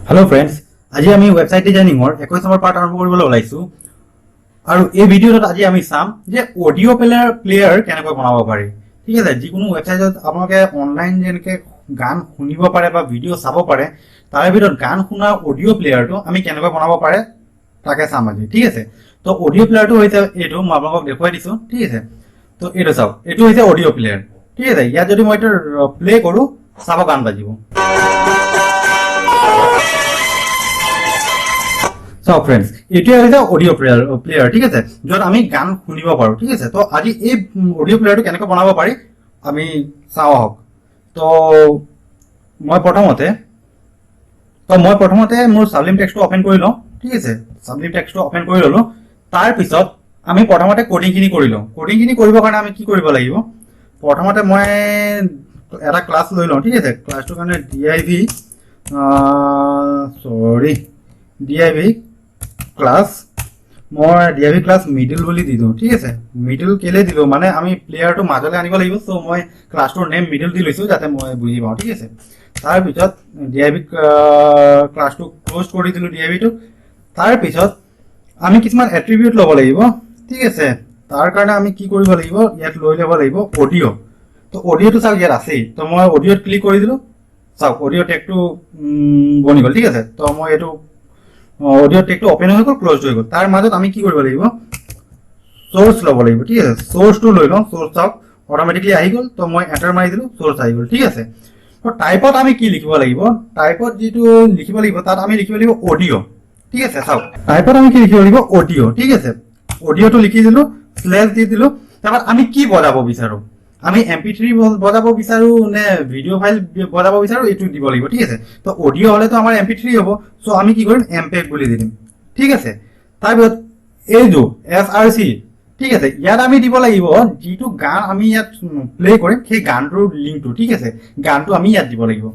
Hello' friends, আজি আমি website ডিজাইনিঙৰ 21 number part আৰম্ভ কৰিবলৈ ওলাইছোঁ আৰু এই ভিডিঅ'টোত আজি আমি চাম যে অডিঅ' প্লেয়াৰ কেনেকৈ বনাব পাৰি। ঠিক আছে, যিকোনো ৱেবছাইটত আপোনালোকে অনলাইন যেনেকৈ গান শুনিব পাৰে বা ভিডিঅ' চাব পাৰে, তাৰে ভিতৰত গান শুনাৰ অডিঅ' প্লেয়াৰটো আমি কেনেকৈ বনাব পাৰে তাকে চাম আজি। ঠিক আছে, তো অডিঅ' প্লেয়াৰটো হৈছে এইটো, মই আপোনালোকক দেখুৱাই দিছোঁ। ঠিক আছে, তো এইটো চাওক, এইটো হৈছে অডিঅ' প্লেয়াৰ। ঠিক আছে, ইয়াত যদি মই এইটো প্লে' কৰোঁ, চাব গান বাজিব। চাওক ফ্ৰেণ্ডছ, এইটোৱে হৈছে অডিঅ' প্লেয়াৰ। ঠিক আছে, য'ত আমি গান শুনিব পাৰোঁ। ঠিক আছে, তো আজি এই অডিঅ' প্লেয়াৰটো কেনেকৈ বনাব পাৰি আমি চাওঁ আহক। তো মই প্ৰথমতে মোৰ চাবলিম টেক্সটো অ'পেন কৰি লওঁ। ঠিক আছে, চাবলিম টেক্সটো অ'পেন কৰি ল'লোঁ। তাৰপিছত আমি প্ৰথমতে ক'ডিংখিনি কৰি লওঁ। ক'ডিংখিনি কৰিবৰ কাৰণে আমি কি কৰিব লাগিব, প্ৰথমতে মই এটা ক্লাছ লৈ লওঁ। ঠিক আছে, ক্লাছটোৰ কাৰণে ডি আই ভি ক্লাছ, মই ডি আই ভি ক্লাছ মিডিল বুলি দি দিওঁ। ঠিক আছে, মিডিল কেলৈ দিলোঁ মানে আমি প্লেয়াৰটো মাজলৈ আনিব লাগিব। চ' মই ক্লাছটোৰ নেম মিডিল দি লৈছোঁ যাতে মই বুজি পাওঁ। ঠিক আছে, তাৰপিছত ডি আই ভি ক্লাছটো ক্ল'জ কৰি দিলোঁ, ডি আই ভিটো। তাৰপিছত আমি কিছুমান এট্ৰিবিউট ল'ব লাগিব। ঠিক আছে, তাৰ কাৰণে আমি কি কৰিব লাগিব, ইয়াত লৈ ল'ব লাগিব অডিঅ'। তো অডিঅ'টো চাওক ইয়াত আছেই, তো মই অডিঅ'ত ক্লিক কৰি দিলোঁ। চাওক অডিঅ' টেগটো বনি গ'ল। ঠিক আছে, তো মই এইটো অডিঅ' টেগটো অ'পেন হৈ গ'ল, ক্ল'জ হৈ গ'ল। তাৰ মাজত আমি কি কৰিব লাগিব, চ'ৰ্চ ল'ব লাগিব। ঠিক আছে, চ'ৰ্চটো লৈ লওঁ। চ'ৰ্চ চাওক অট'মেটিকলি আহি গ'ল। তো মই এণ্টাৰ মাৰি দিলোঁ, চ'ৰ্চ আহি গ'ল। ঠিক আছে, তো টাইপত আমি কি লিখিব লাগিব, টাইপত যিটো লিখিব লাগিব তাত আমি লিখিব লাগিব অডিঅ'। ঠিক আছে, চাওক টাইপত আমি কি লিখিব লাগিব, অডিঅ'। ঠিক আছে, অডিঅ'টো লিখি দিলোঁ, শ্লেছ দি দিলোঁ। তাৰপৰা আমি কি বজাব বিচাৰোঁ, আমি MP3 বজাব বিচাৰোঁ নে ভিডিঅ' ফাইল বজাব বিচাৰোঁ, এইটো দিব লাগিব। ঠিক আছে, তো অডিঅ' হ'লেতো আমাৰ MP3 হ'ব। চ' আমি কি কৰিম, এম পেক বুলি দি দিম। ঠিক আছে, তাৰপিছত এইটো SRC। ঠিক আছে, ইয়াত আমি দিব লাগিব যিটো গান আমি ইয়াত প্লে' কৰিম সেই গানটোৰ লিংকটো। ঠিক আছে, গানটো আমি ইয়াত দিব লাগিব।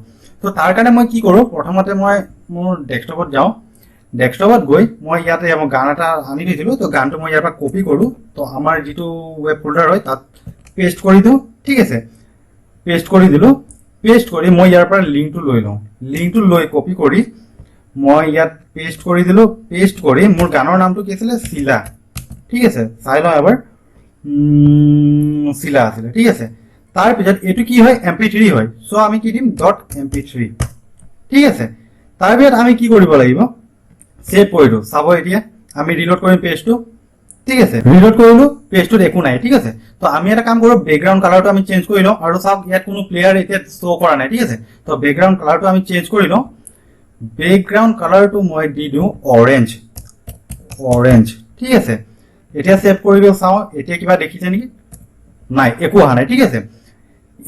ত' তাৰ কাৰণে মই কি কৰোঁ, প্ৰথমতে মই মোৰ ডেস্কটপত যাওঁ। ডেস্কটপত গৈ মই ইয়াতে মই গান এটা আনি থৈছিলোঁ, তো গানটো মই ইয়াৰ পৰা কপি কৰোঁ। তো আমাৰ যিটো ৱেব ফ'ল্ডাৰ হয় তাত পেষ্ট কৰি দিওঁ। ঠিক আছে, পেষ্ট কৰি দিলোঁ। পেষ্ট কৰি মই ইয়াৰ পৰা লিংকটো লৈ লওঁ। লিংকটো লৈ কপি কৰি মই ইয়াত পেষ্ট কৰি দিলোঁ। পেষ্ট কৰি মোৰ গানৰ নামটো কি আছিলে, চিলা। ঠিক আছে, চাই লওঁ এবাৰ, চিলা আছিলে। ঠিক আছে, তাৰপিছত এইটো কি হয়, MP3 হয়। চ' আমি কি দিম, ডট MP3। ঠিক আছে, তাৰপিছত আমি কি কৰিব লাগিব, ছেভ কৰি দিওঁ। চাব এতিয়া আমি ৰিলোড কৰিম পেজটো। ঠিক আছে, ৰিলোড কৰিলোঁ, পেজটোত একো নাই। ঠিক আছে, তো আমি এটা কাম কৰোঁ, বেকগ্ৰাউণ্ড কালাৰটো আমি চেঞ্জ কৰি লওঁ। আৰু চাওক ইয়াত কোনো প্লেয়াৰ এতিয়া শ্ব' কৰা নাই। ঠিক আছে, তো বেকগ্ৰাউণ্ড কালাৰটো আমি চেঞ্জ কৰি লওঁ। বেকগ্ৰাউণ্ড কালাৰটো মই দি দিওঁ অৰেঞ্জ, অৰেঞ্জ। ঠিক আছে, এতিয়া ছেভ কৰি দিওঁ, চাওঁ এতিয়া কিবা দেখিছে নেকি। নাই, একো অহা নাই। ঠিক আছে,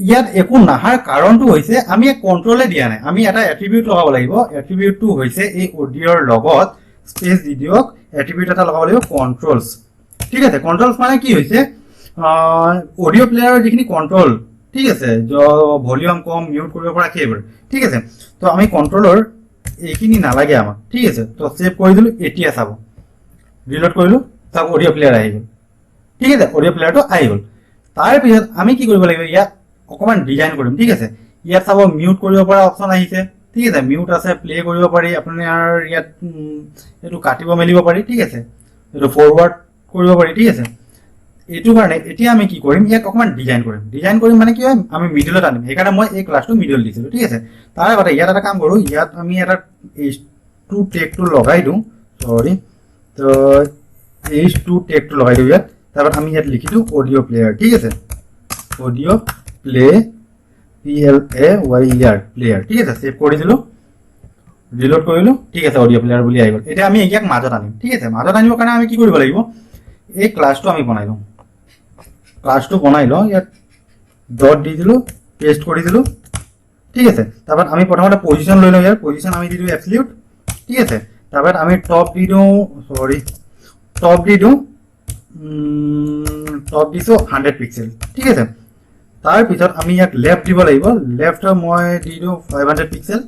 ইয়াত একো নাহাৰ কাৰণটো হৈছে আমি ইয়াত কণ্ট্ৰলে দিয়া নাই। আমি এটা এট্ৰিবিউট লগাব লাগিব। এট্ৰিবিউটটো হৈছে এই অডিঅ'ৰ লগত স্পেচ দি দিয়ক, এট্ৰিবিউট এটা লগাব লাগিব, কণ্ট্ৰলছ। ঠিক আছে, কণ্ট্ৰলছ মানে কি হৈছে, অডিঅ' প্লেয়াৰৰ যিখিনি কণ্ট্ৰল, ঠিক আছে, ভলিউম কম মিউট কৰিব পৰা সেইবোৰ। ঠিক আছে, তো আমি কণ্ট্ৰলৰ এইখিনি নালাগে আমাক। ঠিক আছে, তো ছেভ কৰি দিলোঁ। এতিয়া চাব ৰিলোড কৰিলোঁ, চাওক অডিঅ' প্লেয়াৰ আহি গ'ল। ঠিক আছে, অডিঅ' প্লেয়াৰটো আহি গ'ল। তাৰপিছত আমি কি কৰিব লাগিব, ইয়াত অকণমান ডিজাইন কৰিম। ঠিক আছে, ইয়াত চাব মিউট কৰিব পৰা অপশ্যন আহিছে। ঠিক আছে, মিউট আছে, প্লে' কৰিব পাৰি, আপোনাৰ ইয়াত এইটো কাটিব মেলিব পাৰি। ঠিক আছে, এইটো ফৰৱাৰ্ড কৰিব পাৰি। ঠিক আছে, এইটো কাৰণে এতিয়া আমি কি কৰিম, ইয়াক অকণমান ডিজাইন কৰিম। ডিজাইন কৰিম মানে কি হয়, আমি মিডিলত আনিম। সেইকাৰণে মই এই ক্লাছটো মিডিল দিছিলোঁ। ঠিক আছে, তাৰ আগতে ইয়াত এটা কাম কৰোঁ, ইয়াত আমি এটা H2 টেগটো লগাই দিওঁ। চৰি, তো H2 টেগটো লগাই দিওঁ ইয়াত। তাৰপৰা আমি ইয়াত লিখি দিওঁ অডিঅ' প্লেয়াৰ। ঠিক আছে, audio play, PLAYER, player. ঠিক আছে, ছেভ কৰি দিলোঁ, ৰিলোড কৰিলোঁ। ঠিক আছে, অডিঅ' প্লেয়াৰ বুলি আহি গ'ল। এতিয়া আমি ইয়াক মাজত আনিম। ঠিক আছে, মাজত আনিবৰ কাৰণে আমি কি কৰিব লাগিব, এই ক্লাছটো আমি বনাই লওঁ। ক্লাছটো বনাই লওঁ, ইয়াত ডট দি দিলোঁ, পেষ্ট কৰি দিলোঁ। ঠিক আছে, তাৰপৰা আমি প্ৰথমতে পজিশ্যন লৈ লওঁ। ইয়াৰ পজিশ্যন আমি দি দিওঁ এবচলিউট। ঠিক আছে, তাৰপৰা আমি টপ দি দিওঁ, চৰি টপ দি দিওঁ, টপ দিছোঁ 100 পিক্সেল। ঠিক আছে, তাৰপিছত আমি ইয়াক লেফ্ট দিব লাগিব। লেফ্ট মই দি দিওঁ 500 পিক্সেল।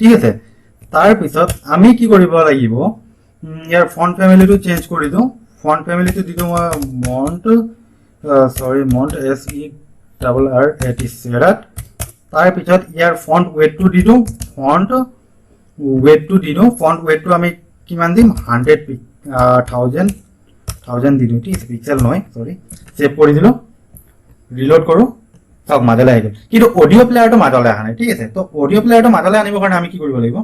ঠিক আছে, তাৰপিছত আমি কি কৰিব লাগিব, ইয়াৰ ফণ্ট ফেমিলিটো চেঞ্জ কৰি দিওঁ। ফণ্ট ফেমিলিটো দি দিওঁ মই মণ্ট, চৰি মণ্ট SERRAT, চেৰাট। তাৰপিছত ইয়াৰ ফণ্ট ৱেটটো দি দিওঁ, ফণ্ট ৱেটটো দি দিওঁ। ফণ্ট ৱেটটো আমি কিমান দিম? 100 1000 1000 দি দিওঁ, ঠিক আছে, পিক্সেল নহয়, চৰি। ছেভ কৰি দিলোঁ, ৰিলোড কৰোঁ, চাওক মাজলৈ আহি গ'ল। কিন্তু অডিঅ' প্লেয়াৰটো মাজলৈ অহা নাই, ঠিক আছে। তো অডিঅ' প্লেয়াৰটো মাজলৈ আনিবৰ কাৰণে আমি কি কৰিব লাগিব?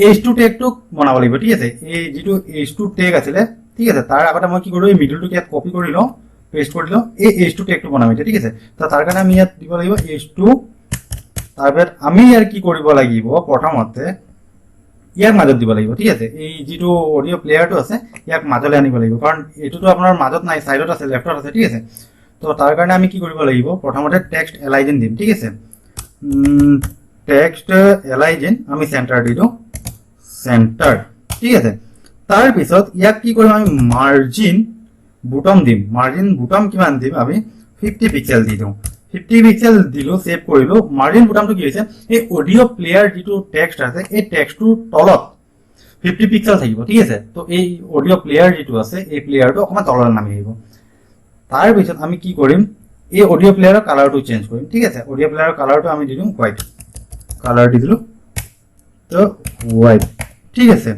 এইচ টু টেগটো বনাব লাগিব, ঠিক আছে। এই যিটো এইচ টু টেগ আছিলে, ঠিক আছে, তাৰ আগতে মই কি কৰোঁ, এই মিডলটোক ইয়াত কপি কৰি লওঁ, পেষ্ট কৰি লওঁ। এই এইচ টু টেগটো বনাম এতিয়া, ঠিক আছে। তো তাৰ কাৰণে আমি ইয়াত দিব লাগিব এইচ টু। তাৰপিছত আমি ইয়াৰ কি কৰিব লাগিব? প্ৰথমতে ইয়াক মাজত দিব লাগিব, ঠিক আছে। এই যিটো অডিঅ' প্লেয়াৰটো আছে, ইয়াক মাজলৈ আনিব লাগিব, কাৰণ এইটোতো আপোনাৰ মাজত নাই, ছাইডত আছে, লেফ্টত আছে, ঠিক আছে। তো তাৰ কাৰণে আমি কি কৰিব লাগিব? প্ৰথমতে টেক্সট এলাইন দিম, ঠিক আছে। টেক্সট এলাইন আমি চেণ্টাৰ দি দিওঁ, চেণ্টাৰ, ঠিক আছে। তাৰপিছত ইয়াক কি কৰিম আমি? মাৰ্জিন বুটম দিম। মাৰ্জিন বুটম কিমান দিম আমি? 50 পিক্সেল দি দিওঁ। 50 পিক্সেল দিলোঁ, ছেভ কৰিলোঁ। মাৰ্জিন বুটামটো কি হৈছে? এই অডিঅ' প্লেয়াৰ যিটো টেক্সট আছে, এই টেক্সটটোৰ তলত 50 পিক্সেল থাকিব, ঠিক আছে। তো এই অডিঅ' প্লেয়াৰ যিটো আছে, এই প্লেয়াৰটো অকণমান তললৈ নামি আহিব। তাৰপিছত আমি কি কৰিম? এই অডিঅ' প্লেয়াৰৰ কালাৰটো চেঞ্জ কৰিম, ঠিক আছে। অডিঅ' প্লেয়াৰৰ কালাৰটো আমি দি দিওঁ হোৱাইট কালাৰ দি দিলোঁ, তো হোৱাইট, ঠিক আছে।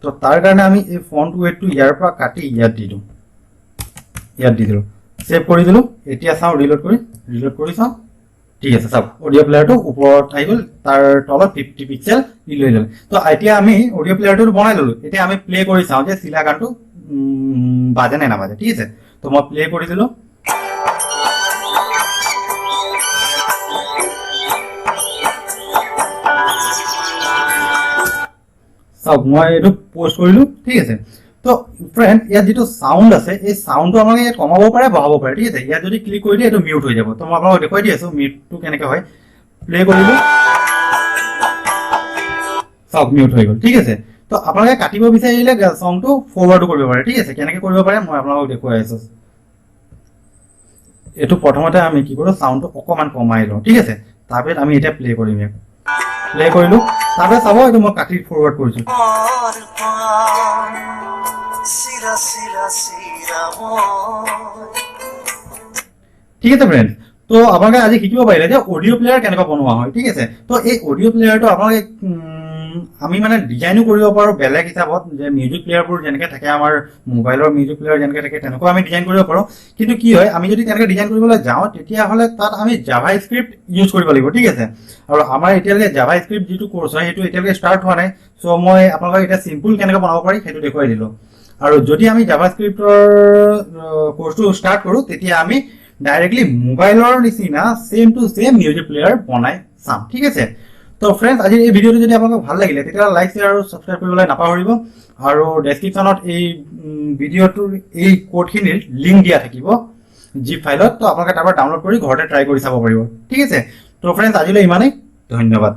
তো তাৰ কাৰণে আমি এই ফণ্ট ৱেটটো ইয়াৰ পৰা কাটি ইয়াত দি দিওঁ, ইয়াত দি দিলোঁ, ছেভ কৰি দিলোঁ। এতিয়া চাওঁ, ৰিলোড কৰি চাওঁ, ঠিক আছে। চাওক, অডিঅ' প্লেয়াৰটো ওপৰত আহি গ'ল, তাৰ তলত 50 পিক্সেল ই লৈ ল'লে। তো এতিয়া আমি অডিঅ' প্লেয়াৰটো বনাই ল'লোঁ। এতিয়া আমি প্লে কৰি চাওঁ যে চিলা গানটো বাজে নে নাবাজে, ঠিক আছে। তো মই প্লে কৰি দিলোঁ। চাওক, মই এইটো প'ষ্ট কৰিলোঁ, ঠিক আছে। তো ফ্ৰেণ্ড, ইয়াত যিটো চাউণ্ড আছে, এই চাউণ্ডটো আপোনালোকে ইয়াত কমাব পাৰে, বঢ়াব পাৰে, ঠিক আছে। ইয়াত যদি ক্লিক কৰি দিয়ে, এইটো মিউট হৈ যাব। তো মই আপোনালোকক দেখুৱাই দি আছোঁ মিউটটো কেনেকৈ হয়। প্লে কৰিলোঁ, চাওক মিউট হৈ গ'ল, ঠিক আছে। তো আপোনালোকে কাটিব বিচাৰিলে চংটো ফৰৱাৰ্ডো কৰিব পাৰে, ঠিক আছে। কেনেকৈ কৰিব পাৰে মই আপোনালোকক দেখুৱাই আছোঁ। এইটো প্ৰথমতে আমি কি কৰোঁ, চাউণ্ডটো অকণমান কমাই লওঁ, ঠিক আছে। তাৰপিছত আমি এতিয়া প্লে কৰিম। ইয়াক প্লে কৰিলোঁ, তাৰপিছত চাব, এইটো মই কাটি ফৰৱাৰ্ড কৰিছোঁ। মোৰ পান চিৰা চিৰা চিৰা মই। ঠিক আছে ফ্ৰেণ্ড, তো আপোনালোকে আজি শিকিব পাৰিলে যে অডিঅ' প্লেয়াৰ কেনেকুৱা বনোৱা হয়, ঠিক আছে। তো এই অডিঅ' প্লেয়াৰটো আপোনালোকে আমি মানে ডিজাইনো কৰিব পাৰোঁ বেলেগ হিচাপত, যে মিউজিক প্লেয়াৰবোৰ যেনেকৈ থাকে, আমাৰ মোবাইলৰ মিউজিক প্লেয়াৰ যেনেকৈ থাকে, তেনেকুৱা আমি ডিজাইন কৰিব পাৰোঁ। কিন্তু কি হয়, আমি যদি তেনেকৈ ডিজাইন কৰিবলৈ যাওঁ, তেতিয়াহ'লে তাত আমি জাভা স্ক্ৰিপ্ট ইউজ কৰিব লাগিব, ঠিক আছে। আৰু আমাৰ এতিয়ালৈকে জাভা স্ক্ৰিপ্ট যিটো কৰ্চ হয়, সেইটো এতিয়ালৈকে ষ্টাৰ্ট হোৱা নাই। চ' মই আপোনালোকক এতিয়া চিম্পুল কেনেকৈ বনাব পাৰি সেইটো দেখুৱাই দিলোঁ। আৰু যদি আমি জাভা স্ক্ৰিপ্টৰ কৰ্চটো ষ্টাৰ্ট কৰোঁ, তেতিয়া আমি ডাইৰেক্টলি মোবাইলৰ নিচিনা same to same music player বনাই চাম, ঠিক আছে। তো ফ্ৰেণ্ডছ, আজিৰ এই ভিডিঅ'টো যদি আপোনালোকক ভাল লাগিলে, তেতিয়াহ'লে লাইক, শ্বেয়াৰ আৰু ছাবস্ক্ৰাইব কৰিবলৈ নাপাহৰিব। আৰু ডেছক্ৰিপশ্যনত এই ভিডিঅ'টোৰ এই কোডখিনিৰ লিংক দিয়া থাকিব জিপ ফাইলত। তো আপোনালোকে তাৰপৰা ডাউনলোড কৰি ঘৰতে ট্ৰাই কৰি চাব পাৰিব, ঠিক আছে। তো ফ্ৰেণ্ডছ, আজিলৈ ইমানেই, ধন্যবাদ।